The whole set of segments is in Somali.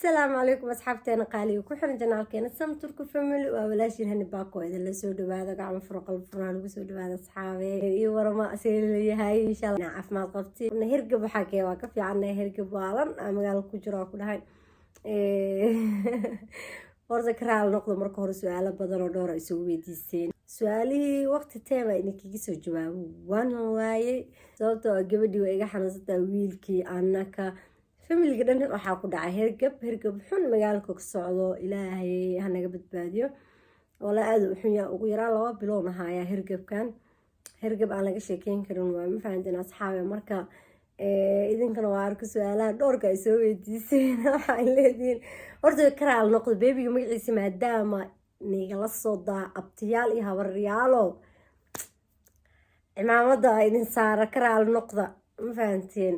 Asalaamu calaykum asxaabteena qaaliga ku xiran channelkeena Samturku Family. Waa walaashiin Hani Baako, idinla soo dhawaada, gacmo furo, qalb furaan ugu soo dhawaada. Asxaabe, iyo warama, see leeyahay? Insha Allah caafimaad qabti. Hergab waxaa kee waa ka fiicannahay, hergab waalan magaalo ku jiro ku dhahay. Horta ka raali noqdo marka hore, su-aalo badan oo dhowr isugu weydiiseen. Su-aalihii waqti teema idinkaga soo jawaabo waan waayey, sababtoo gabadhii waa iga xanuunsataa, wiilkii, anaka familyga dhan waxaa ku dhacay hergab. Hergab xun magaalka ka socdo, Ilaahay hanaga badbaadiyo. Walaa aada u xun yaa, ugu yaraan 2 bilood ahaaya hergabkan. Hergab aan laga sheekeyn karin waa, ma fahanteen asxaabe? Marka idinkana waa arko su-aalaha dhowrka ay soo weydiiseen. Waxay leedihiin, horta karaal noqdo babyga magaciisa, maadaama nigala soo daa abtiyaal iyo habaryaalo, cimaamada idin saara, karaal noqda, ma fahanteen?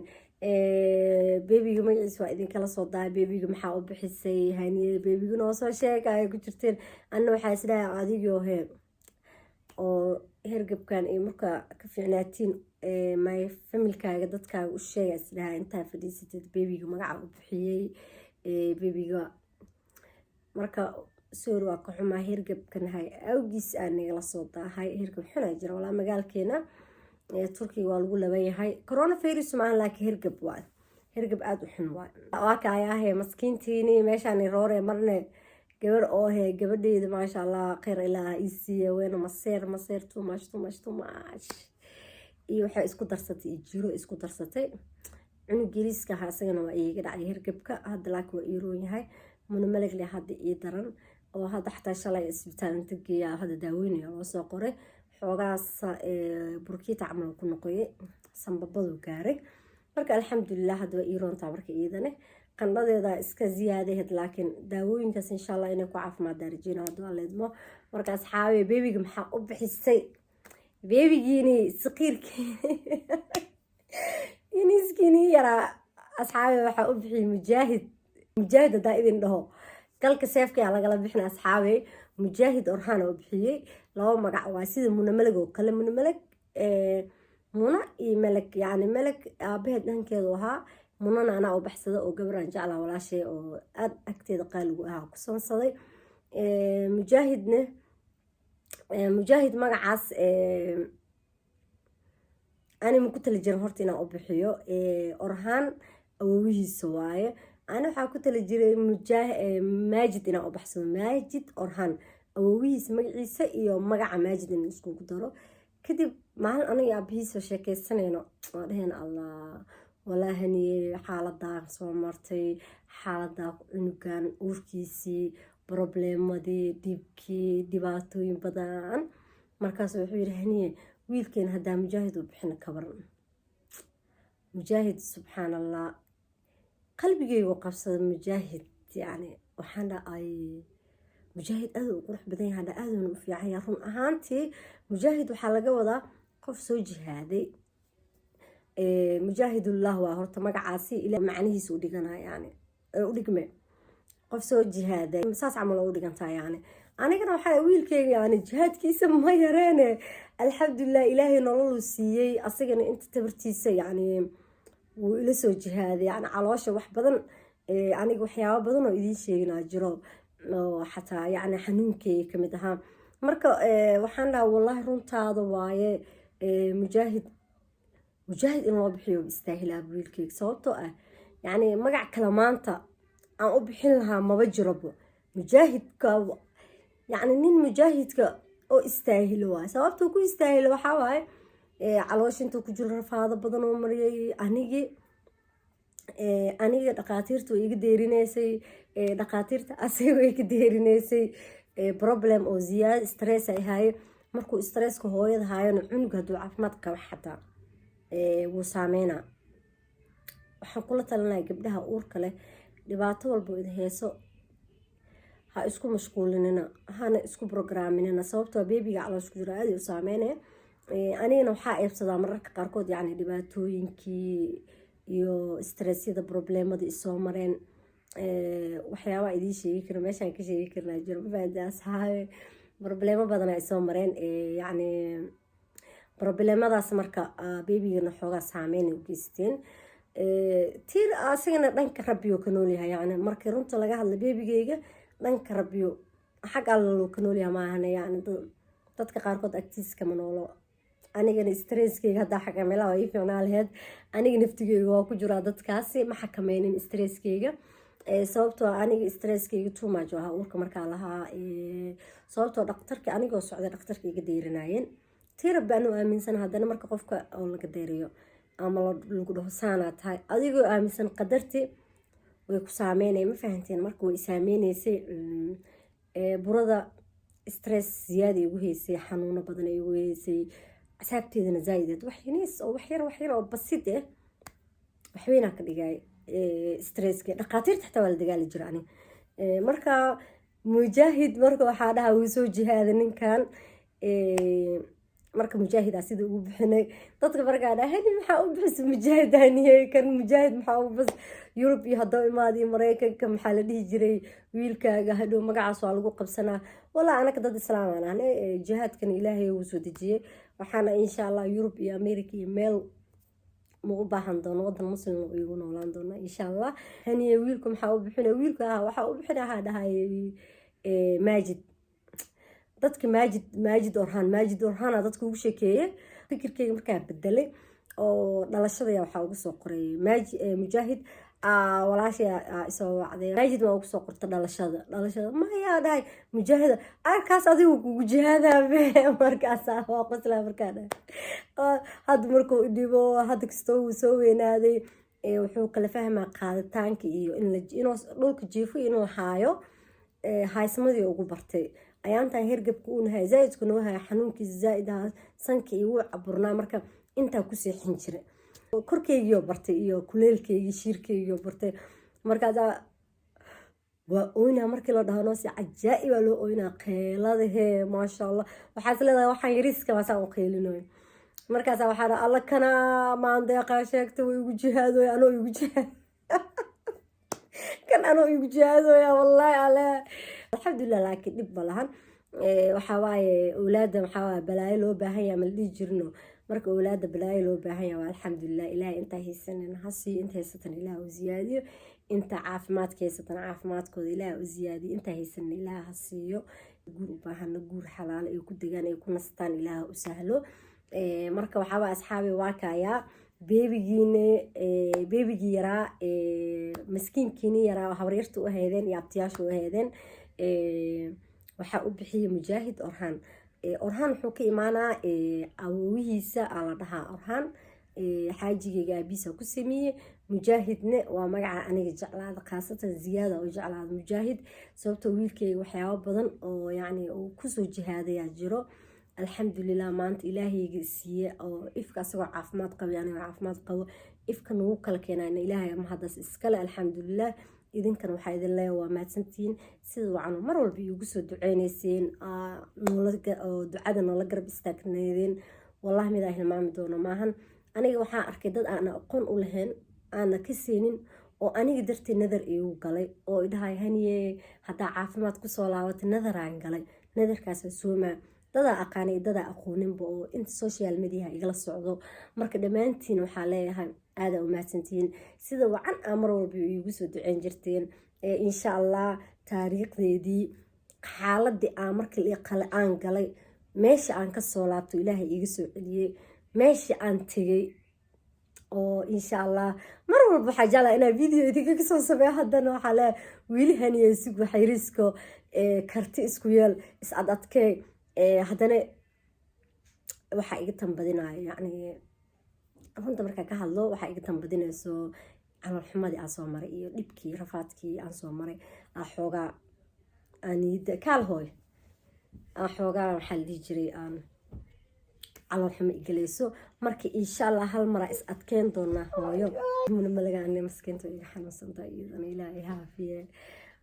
Babyga magaciisa waa idinkala soo daa. Babyga maxaa u bixisay Haniye? Babyga noo soo sheega ay ku jirteen. Anna waxaa isdhahay adigoo he oo hergabkan iyo markaa ka fiicnaatiin, my familykaaga, dadkaaga u sheega, isdhaha intaa fadhiisatid babyga magaca u bixiyey babyga. Marka sorry, waa ka xumaa, hergabkan hay awgiis aa nagala soo daahay. Hergab xunaa jira walaa magaalkeena Turkiga, waa lagu laban yahay. Coronavirus maahan, laakiin hergab waa hergab aada u xun waay. Waa ka ayaahe maskiintiini meeshaan roore marne gabar oo he gabadheyda, maasha Allah, kheyr ilaa ii siiya, weyna maseer maseer too much, too much, too much, iyo waxay isku darsatay iyo jiro isku darsatay. Cunug yariiska ahaa isagana waa iiga dhacay hergabka hadda, laakiin waa ii roon yahay. Muna malagle hadda ii daran oo hadda xataa shalay isbitaal inta geeya, hadda daaweynaya loo soo qoray, xoogaas burkiita camal ku noqoyay, sambabadu gaaray. Marka alxamdulilah, hadda waa ii roontaa. Marka iidane qandhadeeda iska ziyaadaheed, laakiin daawooyinkaas insha Allah inay ku caafimaad rajeyna hadduu Alla idmo. Marka asxaabe, babyga maxaa u bixisay? Babygiini saqiirkii iniskiini yaraa, asxaabe, waxaa u bixiyay Mujaahid. Mujaahid haddaa idin dhaho, galka seefka lagala bixina. Asxaabe, Mujaahid Orhaan u bixiyey. Laba magac waa, sida Muna Malag oo kale. Muna Malag, Muna iyo Malag, yani Malag aabaheed dhankeedu ahaa, Munana anaa u baxsada oo gabaraan jeclaa, walaashay oo aada agteeda qaaligu ahaa ku sansaday. Mujaahidne, Mujaahid magacaas ani ma ku tali jirin horta inaan u bixiyo. Orhaan awowihiisa waaye. Ani waxaa ku tali jiray Maajid inaan u baxsado, Maajid Orhaan, awowihiisa magaciisa iyo magaca Maajid in iskugu daro. Kadib maalin aniga aabihiisa sheekeysanayno, waa dheheen, "Allah, walaa Haniye, xaaladaa soo martay, xaaladaa cunugan uurkiisii, problemadii, dhibkii, dhibaatooyin badan." Markaas wuxuu yiri, "Haniye, wiilkeen haddaa Mujaahid u bixina kabaran?" Mujaahid, subxaan Allah, qalbigaygu qabsada Mujaahid. Yani waxaan dhahay, Mujaahid aada u qurux badan yahay, aaduna u fiican yahay. Run ahaantii mujaahid waxaa laga wadaa qof soo jihaaday. Mujaahidullah waa horta magacaasi, ila macnihiisa u dhigana, yani u dhigme qof soo jihaaday, saas camal oo u dhigantaa. Yani anigana waxaa wiilkeyga, yani jihaadkiisa ma yareene, alxamdulilah, Ilaahay nololuu siiyey. Asagana inta tabartiisa yani wuu ila soo jihaaday. Yani caloosha wax badan, aniga waxyaabo badan oo idiin sheeginaa jiro oo xataa yani xanuunkeyga kamid ahaa. Marka waxaan dhaha, "Wallahi runtaada waaye, Mujaahid, Mujaahid in loo bixiyo istaahilaa wiilkeyga," sababtoo ah yacni magac kale maanta aan u bixin lahaa maba jirobo. Mujaahidka, yacni nin mujaahidka oo istaahilo waay. Sababta ku istaahilo waxaa waaye, caloosha intuu ku jiro rafaado badan oo mariyay. Aniga dhaqaatiirta way iga deerinaysay, dhaqaatiirta asaga way ka deerinaysay. Problem oo ziyaada stress ay haaye. Markuu stresska hooyada haayona, cunug hadduu caafimaad qaba xataa wuu saameynaa. Waxaan kula talinaya gabdhaha uurka leh, dhibaato walba idin heeso ha isku mashquulinina, hana isku programinina, sababtoo babyga caloosh ku jiro aada u saameynaya. Anigana waxaa eebsadaa mararka qaarkood, yacni dhibaatooyinkii iyo stressyada, problemada isoo mareen, waxyaabaa idiin sheegi kara meeshaan ka sheegi karnaa jiro, mafahanti asxaabe? Problemo badan ay soo mareen, yacni problemadaas marka babygana xoogaa saameyn u geysteen. Tiir asigana dhanka Rabbiyo ka noolyahay. Yani markii runta laga hadla, babygeyga dhanka Rabbiyo, xag Alla loo ka noolyahay maahane, yani dadka qaarkood agtiis kama noolo. Anigana stresskeyga haddaa xakameelaha waa ii fiicnaa laheyd. Aniga naftigeyga waa ku jiraa dadkaasi ma xakameynin stresskeyga, sababtoo aniga stresskeyga too much ahaa uurka markaa lahaa, sababtoo dhaktarka anigoo socday dhaktarka iga deyrinayeen. Tii Rabbi anuu aaminsan, haddana marka qofka oo laga deyriyo ama lagu dhaho saanaa tahay, adigoo aaminsan qadarti way ku saameynaya, ma fahanteen? Marka way saameyneysay burada, stress ziyaada igu heysay, xanuuno badan igu heysay, casaabteedana zaa'ideed. Wax yaniis oo wax yar, wax yar oo basid ah waxweynaa ka dhigay stresska. Dhaqaatiirta xataa waa la dagaali jira ani. Marka Mujaahid, marka waxaa dhaha wuu soo jihaaday ninkan. Marka Mujaahid aa sida ugu bixinay dadka markaa dhaha: "Hani, maxaa u bixisay Mujaahid? Haniye kan Mujaahid maxaa u bas Yurub iyo haddaba imaad iyo Mareykanka, maxaa la dhihi jiray wiilkaaga hadhow magacaas waa lagu qabsanaa?" Walaa anaka dad Islaam aan ahnay, jihaadkan Ilaahay wuu soo dejiyey. Waxaana insha Allah Yurub iyo America iyo meel ma u baahan doono, wadan Muslim igu noolaan doona insha Allah. "Haniye, wiilku maxaa u bixinay?" Wiilka ah waxaa u bixin ahaa dhahay Maajid. Dadka Maajid, Maajid Orhan, Maajid Orhana dadka ugu sheekeeye. Fikirkeyga markaa bedelay oo dhalashadaya waxaa ugu soo qoray Mujaahid. Walaashay isoo wacday: "Maajid waa ugu soo qorta dhalashada." "Dhalashada mayaa?" dhahay. "Mujaahida arkaas adigu kugu jihaadabe." Markaasa waa qoslaa. Markaa dhahay hadda markuu dhibo, hadda kastoo wuu soo weynaaday, wuxuu kala fahmaa qaaditaanka iyo inuu dhulka jiifo, inuu haayo. Haysmadii ugu bartay ayaantan hergabka unahay zaaidku noo haya, xanuunkiisa zaaid ahaa, sanka iyo wuu caburnaa. Marka intaa ku seexin jira, korkeygiioo bartay iyo kuleelkeygii, shiirkeygiioo bartay. Markaasaa waa oynaa markii la dhaho, si cajaa'ibaa loo oynaa, qeeladahee, maasha Allah. Waxaas leedahay waxaan yariiska maasaan u qeylinayo. Markaasa waxaa dhaha: "Alla, kana maandeeqaa sheegta way igu jihaadoy, anoo igu jihaad kan, anoo igu jihaadoya." Wallaahi ale, alxamdulilah, laakiin dhib ma lahan. Waxaa waaye owlaada waxaa waaye balaayo loo baahan yahay, ma la dhihi jirno? Marka owlaada balaayo loo baahan yahay waa alxamdulilah. Ilaahay intaa haysanin ha siiyo, inta haysatan Ilaah u ziyaadiyo, inta caafimaadka haysatan caafimaadkooda Ilaah u ziyaadiyo, inta haysanin Ilaah ha siiyo. Guur u baahana guur xalaalo ay ku degaan, ay ku nastaan, Ilaah u sahlo. Marka waxaaba asxaabi, waa kayaa babygiine, babygii yaraa, maskiinkiini yaraa, habaryarta u heedeen iyo abtiyaasha u heedeen, waxaa u bixiyay Mujaahid Orhan. Orhan wuxuu ka imaanaa awoowihiisa aa la dhahaa Orhan, xaajigayga aabiisa ku sameeyey. Mujaahidne waa magaca aniga jeclaada, khaasatan ziyaada oo jeclaada Mujaahid, sababtoo wiilkayga waxyaabo badan oo yacni uu kusoo jihaadayaa jiro. Alxamdulilah, maanta Ilaahayga siiye oo ifka asagoo caafimaad qabo, aniga caafimaad qabo, ifka nagu kala keenayna, Ilaahay mahadaas iskale, alxamdulilah. Idinkan waxaa idin leeyahay waa mahadsantihiin sida wacan mar walba iigu soo duceyneyseen oo ducada noola garab istaagneedeen. Wallahi midaa hilmaami doono maahan. Aniga waxaan arkay dad aana aqoon u lahayn, aana ka seenin, oo aniga darteed nadar iigu galay oo idhahay: "Haniye, haddaa caafimaad kusoo laabatay, nadaraan galay, nadarkaasa soomaa." Dadaa aqaanay, dadaa aqooninba oo inta social mediaha igala socdo. Marka dhammaantiin waxaa leeyahay aadaa u mahadsantihiin sida wacan aa mar walba iigu soo duceyn jirteen. Insha Allah taariikhdeedii, xaaladii aan markii qale aan galay, meesha aan kasoo laabto, Ilaahay iiga soo celiyey, meesha aan tegay oo insha Allah mar walba waxaa jeclaa inaa video idinka kasoo sameeyo. Haddana waxaa leeyahay wiili haniye sug, waxayrisko karti isku yeel, is ad adkee. Haddana waxaa iga tambadinaya, yacni runta markaa ka hadlo, waxaa iga tambadinayso caloolxumadii aan soo maray iyo dhibkii, rafaadkii aan soo maray. Aa xoogaa aaniyada kaal hooy, aa xoogaa, waxaa la dhihi jiray, aan caloolxumo igalayso. Marka insha Allah hal maraa is adkeyn doonaa. Hooyo malagaan maskiinta iga xanuunsantahay, iyadana Ilaahay haafiye.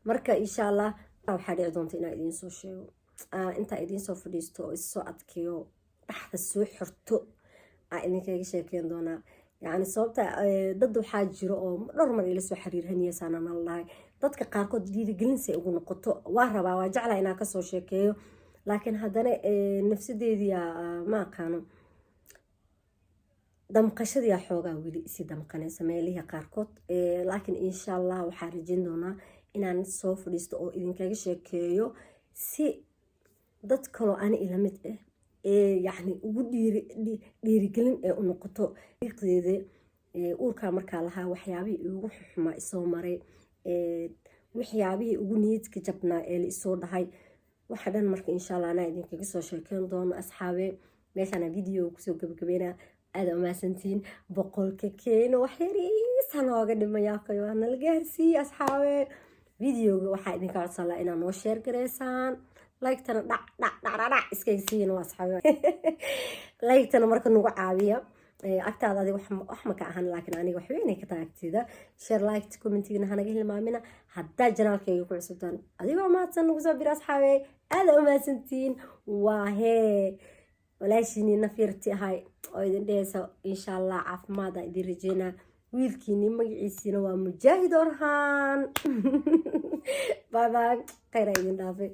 Marka insha Allah waxaa dhici doonta inaa idiin soo sheego, intaa idiin soo fadhiisto oo issoo adkeeyo, dhaxda soo xirto, aa idinkaga sheekeyn doonaa. Yacni sababta dad waxaa jiro oo dhowr mar ila soo xiriir: "Haniyasaana nala dhahay." Dadka qaarkood dhiirigelinsi ugu noqoto waa rabaa, waa jeclaa inaa kasoo sheekeeyo, laakiin haddana nafsadeedii ma aqaano. Damqashadii xoogaa weli isii damqanaysa meelihii qaarkood, laakiin insha Allah waxaa rajeyn doonaa inaan soo fadhiisto oo idinkaga sheekeeyo, si dad kaloo ani ila mid ah ee yacni ugu dhiirigelin ee u noqoto. Deeda uurkaa markaa lahaa, waxyaabihii ugu xumaa isoo maray, waxyaabihii ugu niyadka jabnaa ee la isoo dhahay, waxa dhan marka insha Allah anaa idinkaga soo sheekeyn doono. Asxaabe, meeshaana video kusoo gabagabeynaa. Aada umahadsantihiin. 100Ka keeno wax yariisa nooga dhimayaa, waa nala gaarsiiye. Asxaabe, videoga waxaa idinka codsan lahaa inaad noo share gareysaan, like-tana dhac dhac dhac dhac dhac iskaga siiyin. Waa asxaabe, like-tana marka nagu caawiya. Agtaada adiga wax ma ka ahan, laakiin aniga wax weynay ka tahay agteeda. Share, like, commentigana hanaga hilmaamina. Haddaa channelkayga ku cusubtaan, adigoo mahadsan nagu soo bira. Asxaabe, aada umahadsantihiin. Waa hee walaashiinii nafyarti ahay oo idin dhehaysa insha Allah caafimaada idin rajeynaa. Wiilkiini magaciisiina waa Mujaahid Orhaan. Bye bye, khayraa idin dhaafay.